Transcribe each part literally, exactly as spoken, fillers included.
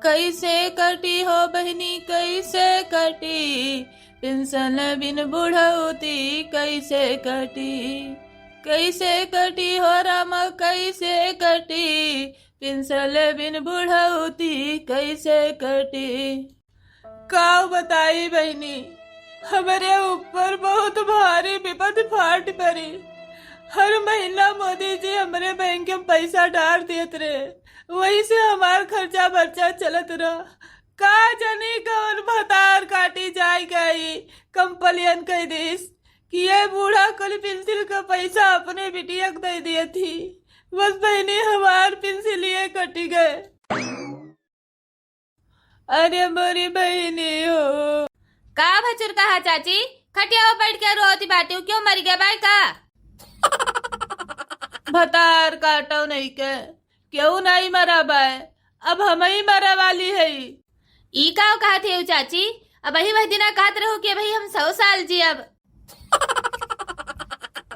कैसे कटी हो बहिनी, कैसे कटी, पेंशन बिन बुढ़ौती कैसे कटी, कैसे कटी हो रामा, कैसे कटी, पेंशन बिन बुढ़ौती कैसे कटी। का बताई बहिनी, हमरे ऊपर बहुत भारी विपद फाट पड़ी। हर महीना मोदी जी हमरे बैंक में पैसा डाल देत रहे, वही से हमार खर्चा बर्चा चलत रहा। का जानी कौन भतार काटी जाए गई, कंप्लेन कह दिस कि ये बूढ़ा कुल पेंसिल का पैसा अपने बिटिया के दे दिए थी। बस बहिनी, हमार पेंसिलिए कटी गए। अरे मोरी बहिनी हो। का भचुर कहा चाची, खटिया पर बैठ के रोती बाटी, क्यों मर गया बाय का? भतार काटो नहीं के, क्यों नहीं मरा बाय, अब हम ही मरे वाली है। ई का कहत है चाची, अब वही वह दिना कहत रहो कि अबही हम सौ साल जियब।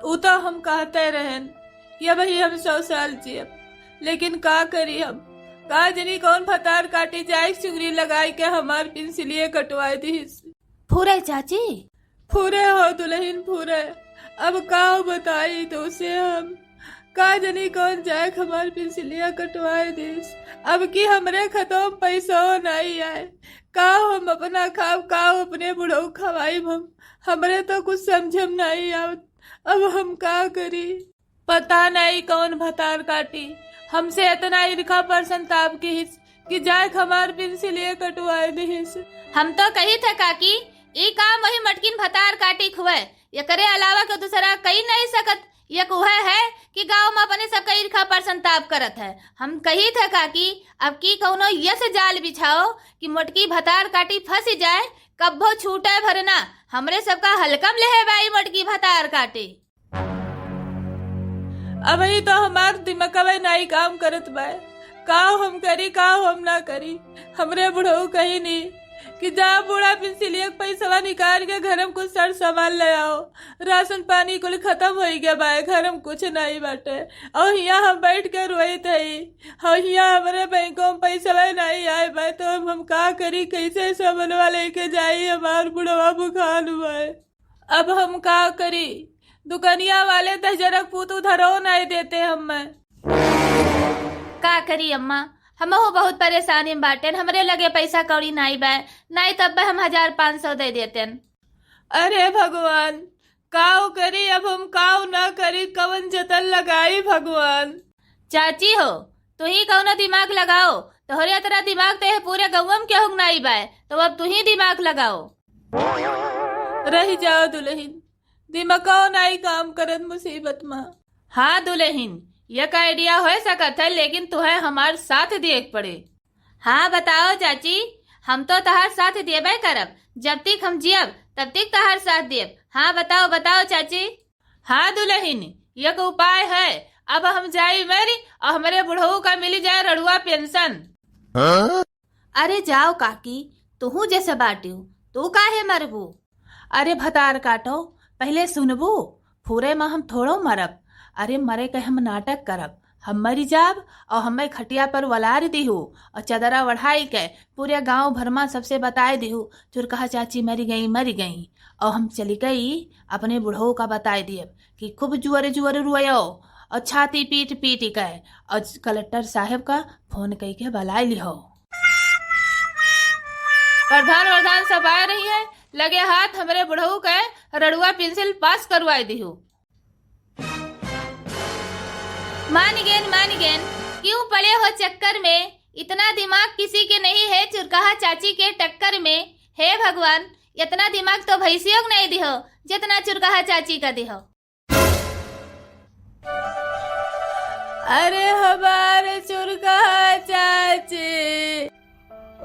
उ तो हम कहते रहन कि अबही हम सौ साल जियब, लेकिन का करी हम, का जनी कौन भतार काटी जाए चुगली लगाई के हमार पेंसिलिए कटवाए दिहिस। फुरे चाची। फुरे हो दुलहिन फुरे, अब का बताई तोसे हम, का जनी कौन जाए हमार पेंसिलिया कटवाए दिस। अब की हमरे खतम पैसो नहीं आए, का हम अपना खाब, का अपने बुढ़ऊ खवाइब हम, हमरे तो कुछ समझम नहीं आवत, अब हम का करी। पता नहीं कौन भतार काटी, हमसे इतना ईर्खा पर संताप किहिस कि जाए हमार पेंसिलिया कटवाए दिहिस। हम तो कही थे काकी, ई काम वही मोटकिन भतार काटी खुए, एकरे अलावा के दूसरा कही नहीं सकत। एक उहे है कि गाँव में अपने सबका ईर्खा पर संताप करत है। हम कही थे काकी, अब की कौनो ये से जाल बिछाओ कि मोटकी भतार काटी फंसी जाए, कब्बो छूटे भरना। हमरे सबका हलकम लेहे बाई मोटकी भतार काटी। अबही तो हमार दिमकवे नाई काम करत बाय। का हम करी, का हम ना करी। हमरे बुढ़ऊ कही नी कि जा बूढ़ा पेंसिलिया के पैसवा निकाल के घर में कुछ सर सामान ले आओ। राशन पानी कुल खतम होई गया बाय, घर में कुछ नाई बाटे। और हियाँ हम बैठ के रोइत हई। और हियाँ हमरे बैंकों में पैसवा नाई आए बाय, तो हम, हम का करी, कैसे सामानवा लेके जाई, हमार बुढ़वा बुखान बाय। अब हम का करी, दुकनिया वाले दहिजरक पूत उधरो नाई देते हमें। का करी अम्मा, हमहू बहुत परेशानी में बाटेन, हमरे लगे पैसा कौड़ी नाई बा, नाई तब हम हजार पाँच सौ दे देतेन। अरे भगवान, काऊ करी अब हम, काऊ ना करी, कवन जतन लगाई भगवान। चाची हो, तुही कौनो दिमाग लगाओ, तोहरे इतना दिमाग तो यह पूरे गौवा में केहू के नाई बाय, तो अब तुही दिमाग लगाओ। रहि जाओ दुलहिन, दिमागो नाई काम करत मुसीबत मा। हाँ दुलहिन, एक idea होइ सकत है, लेकिन तुहे हमार साथ दिए के पड़े। हाँ बताओ चाची, हम तो तहार साथ देबे करब, जब तक हम जियब तब तक तहार साथ देब। हाँ बताओ, बताओ चाची। हाँ दुलहिन, एक उपाय है, अब हम जाई मरी और हमरे बुढ़ऊ का मिली जाए रड़ुआ पेंशन। हाँ? अरे जाओ काकी, तुहू जैसे बाटियो, तू काहे मरबू? अरे भतार काटो, पहिले सुनबू, फुरे मा हम थोड़ो मरब। अरे मरे के हम नाटक करब, हम मरी जाब और हमें खटिया पर वलार दिहू और चदरा ओढ़ाई के पूरे गांव भर मा सबसे बताए दिहू, चुरकहा चाची मरी गई, मरी गई। और हम चली गई अपने बुढ़ऊ का बताए दियब कि खूब जुअर जुअर रुआयो और छाती पीट पीट के और कलेक्टर साहेब का फोन कई के बुलाए लिहो। प्रधान वरधान सब आए रही है, लगे हाथ हमरे बुढ़ऊ के रड़ुआ पेंसिल पास करवाए दिहू। मान गेन, मान गेन, क्यों पड़े हो चक्कर में, इतना दिमाग किसी के नहीं है चुरकहा चाची के टक्कर में। हे भगवान, इतना दिमाग तो भैंसियों को नहीं दिहो, जितना चुरकहा चाची का दिहो। अरे हमार चुरकहा चाची।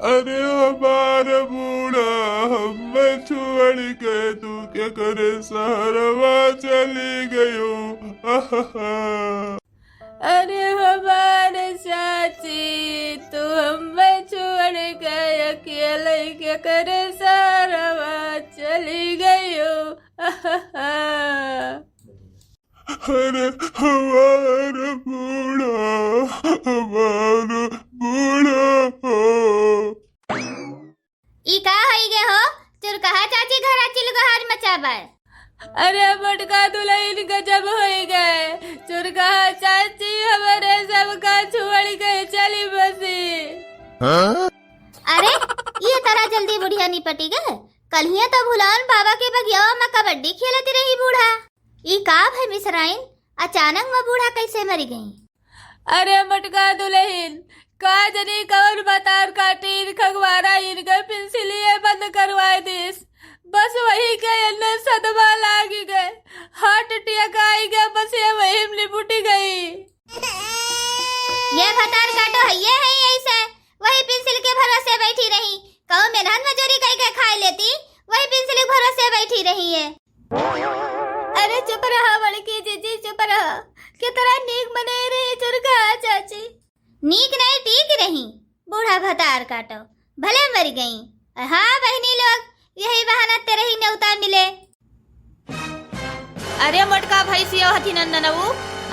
अरे हमार बूढ़ा, हम छोड़ के तू के करे सहरवा चली गयो। आहा। अरे हमार चाची, तू हम छोड़ के अकेले के करे सहरवा चली गयो। आहा। अरे हमार बूढ़ा, हमार बूढ़ा हो। ई का होई गे हो? चुरकहा चाची घरा चिलगोहार मचाबे। अरे मोटका दुलहिन गजब होई गे। चुरकहा चाची हमरे सबका छोड़ के चली बसी। हाँ? अरे, ये तरह जल्दी बुढ़िया निपटी गे? कल्हिया तो भुलावन बाबा के बगियावा में कबड्डी खेलत रही बूढ़ा। ई का भई मिसराइन, अचानक में बूढ़ा कैसे मरी गई? अरे मोटका दुलहिन, का जनी कवन भतार काटी इन खगवारा इनके पिंसिलिए बंद करवाए दिस। बस वही के एन्ने सदमा लागी गे, heart attack आई गे, बस ये वही में लिपुटी गई। ये भतार काटो है, ये है ऐसे, वही पिंसिल के भरोसे बैठी रही, कहूँ मेहनत मजूरी कई के खाए लेती, वही पिंसिल के भरोसे बैठी रही है। अरे चुप रहा बड़की जीजी, चुप रहा। कितना नीक मने रही चुरकहा चाची। नीक नहीं ठीक रही, बूढ़ा भतार काटो, भले मर गई। हाँ बहिनी लोग, यही बहाना तेरे ही नेवता मिले। अरे मोटका भैंसियो हथी नन्ननऊ,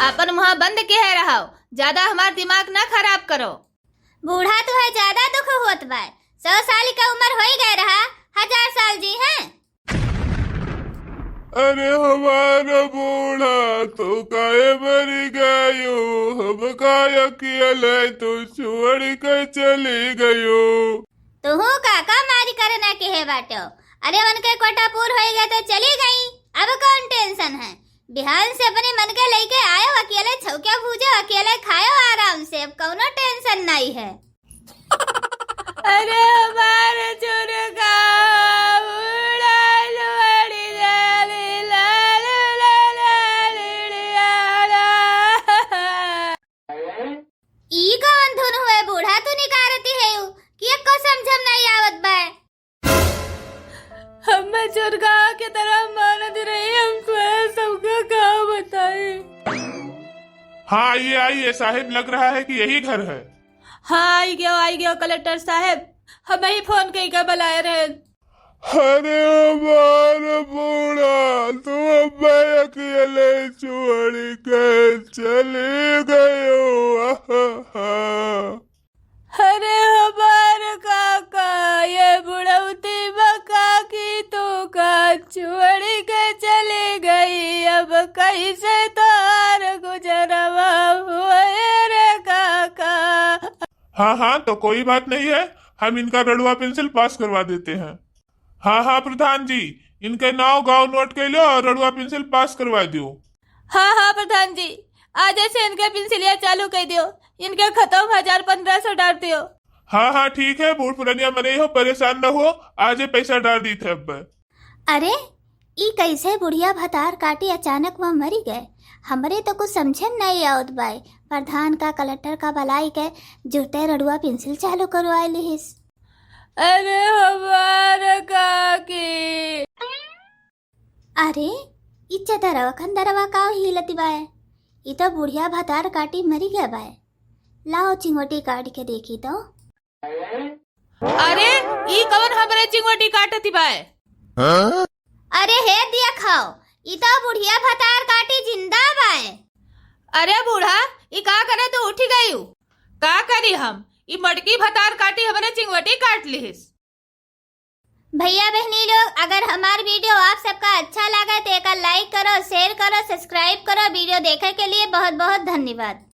आपन मुँह बंद किहे रहो, ज्यादा हमार दिमाग ना खराब करो। बूढ़ा तुहे ज्यादा दुख होत बा, सौ साल का उम्र होई गए रहा, हजार साल जी हैं। अरे हमार बूढ़ा, तू काहे मरी गयो? हमका अकेले तू छोड़ के चली गयो। तुहू काका मारी करे ना किहे बाटो। अरे उनके कोटा पूर होई गए तो चली गई, अब कौन tension है? बिहान से अपने मन के लेके आयो, अकेले छौके भूजो, अकेले खायो आराम से, अब कौनो tension नहीं है। अरे हमार चुरका बूढ़ा लुआड़ी जाली लाल लाल लाल। ई कवन धुन हुए बूढ़ा तू निकारती है यू, कि एको समझम नहीं आवत बा। हमें चुरका के तरह मानत रही, हम तो सबका का बताई। हाँ, आइए, आइए साहब, लग रहा है कि यही घर है। हाँ, आई गयो, आई गयो कलेक्टर साहब, हम ही फोन कई के बुलाए रहे। अरे हमार बूढ़ा, तू हमें अकेले छोड़ के चली गयो। आहा। अरे हमार काका, ये बुढ़ौती में काकी तू का छोड़ के चली गई, अब कैसे तोर गुजरवा होए रे काका। हाँ, हाँ, तो कोई बात नहीं है, हम इनका रड़ुआ पेंसिल पास करवा देते हैं। हाँ, हाँ, प्रधान जी, इनके नाव गाँव नोट के लो और रड़ुआ पेंसिल पास करवा दियो। हाँ, हाँ, प्रधान जी, आज से इनके पेंसिलिया चालू कर दियो, इनके खतम हजार पन्द्रह सौ डार दियो। हाँ, हाँ, ठीक है, बूढ़ पुरनिया मने हो, परेशान न हो, आज ये पैसा डार दी थे अब। अरे, ई कैसे बुढ़िया भतार काटी अचानक वहाँ मरी गए? हमरे तो कुछ समझे में नहीं आवत बाय। प्रधान का, कलेक्टर का बुलाई के जुरते रड़ुआ पेंसिल चालू करवाए लिहिस। अरे हमार काकी। अरे, ई चदरवा खंदरवा का हिलत बाय? ई तो बुढ़िया भतार काटी मरी गए बाय। लाओ चिंगोटी काट के देखी तो। अरे, ई कवन हमरे चिंगोटी काटती बाय? हाँ? अरे हे दिया खाओ, ई तो बुढ़िया भतार काटी जिंदा बाय। अरे बूढ़ा, ई का करे तू उठी गयू? का करी हम, ई मटकी भतार काटी हमरे चिंगोटी काट लिहिस। भैया बहनी लोग, अगर हमार video आप सबका अच्छा लगे तो एका like करो, share करो, subscribe करो। Video देखे के लिए बहुत बहुत धन्यवाद।